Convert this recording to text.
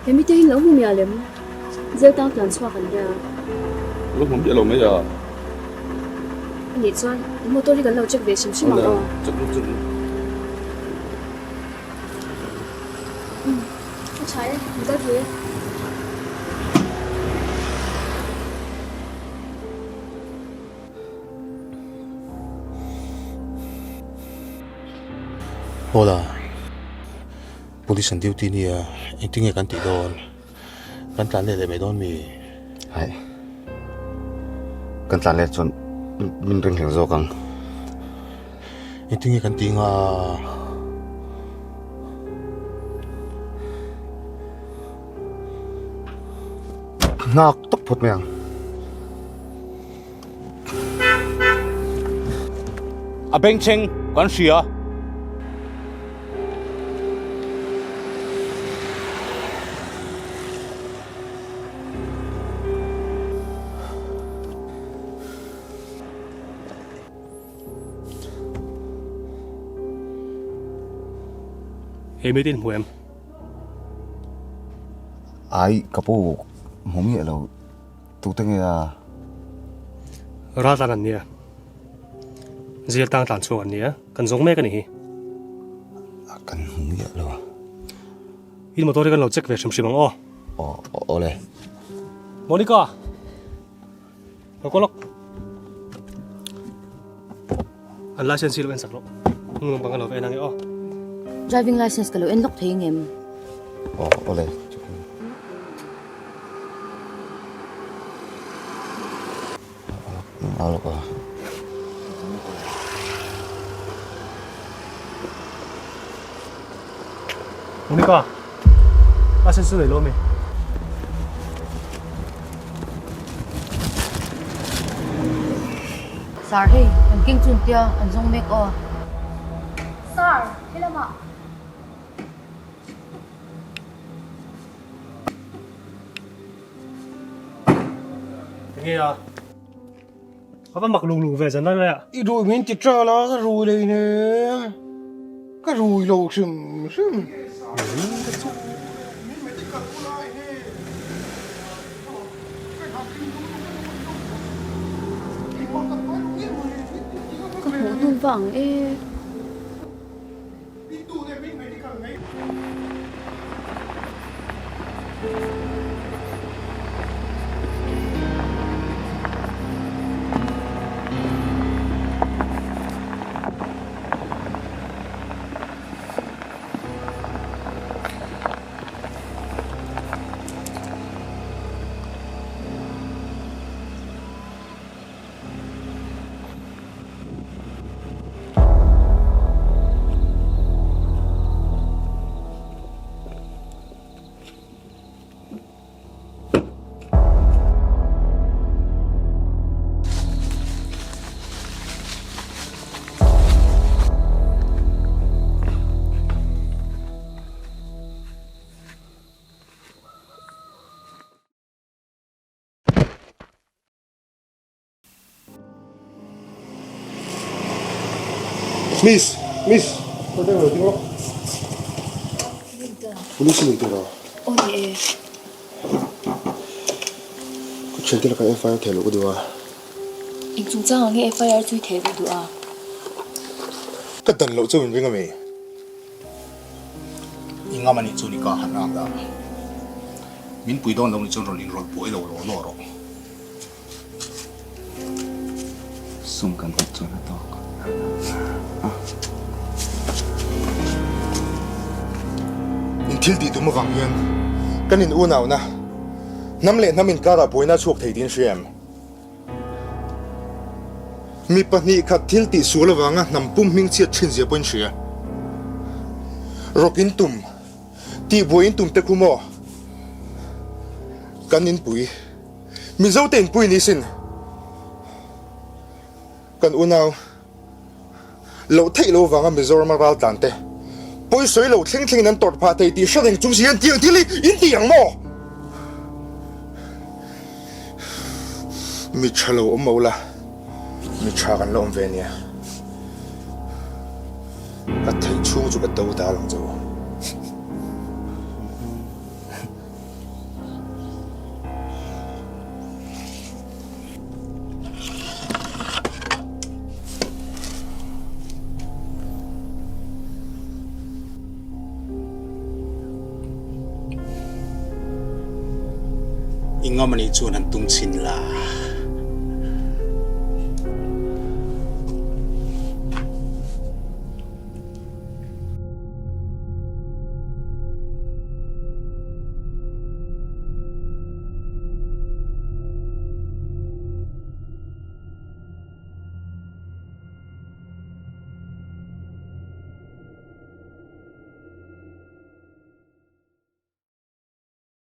He mite hi lo hmu mial em? Zel tang tlan chhuak an nia. Lo hmu miah lo mai a. Anih chuan in motor hi kan lo check ve hrim hrim ang aw. Check rawh check rawh. Umm a tha e, in kal thei e. Hawla. Police an duty nia engtin nge kan tih dawn? Kan tlan let leh mai dawn mi? Hai. Kan tlan let chuan min ring hleng zawk ang. Engtin nge kan tih nga? Nghak tawp phawt mai ang. A bengchheng kan hria. He mite in hmu em? Ai ka pu hmu miah lo tute nge a? Raltlan an nia. Zir tang tlan chhuak an nia. Kan zawng mek a ni hi. Kan hmu miah lo. In motor hi kan lo check ve hrim hrim ang aw. Aw aw le. Monica! Lo kaw lawk. An license hi lo en sak rawh. Hnung lampang ka lo va en ang e aw. Driving license ka lo en lawk thei ngem? Aw aw le. Monica, license chu nei lo mi? Sir hei, an keng chun tia an zawng mek aw. Sir, helamah. Enge a? A va mak lung lung ve zan lai lai a. I rui min ti ṭal a, ka rui lei nen. Ka rui lo hrim hrim. Ka hmuh hnum va ang e. Miss, miss, khaw deuh lo ding lawk. Police in tur a. Aw ni e. Ka thiante lakah FIR thei loh ka duh a. Eng chungchang ang nge FIR chu i thei loh duh a? Ka dan loh chu min ring a mi? I ngam anih chu ni ka han ang a. Min pui dawn lo nih chuan rawn inrawlh buai lo law law rawh. Sum kan hmuh chuan a tawk a. In thil tih tum avang hian kan in unauna hnam leh hnam inkar ah buaina a chhuak thei tiin hria em? Mi pahnih khat thil tih sual avanga hnam pum hming chhiat thin zia pawhin hria. Rawk in tum tih buai in tum te khu maw? Kan inpui. Mizo te inpui ni sin. Kan unau loh theih lo vanga Mizoram a ral tlan te pawisawi lo thleng thlengin an tawrh phah thei tih hre reng chung si hian tiang thil hi in ti ang maw? Mi tha lo awm lo la, mi tha kan la awm ve nia. Ka theih chhung chu ka do dal ang che u. I ngam anih chuan han tum chhin la.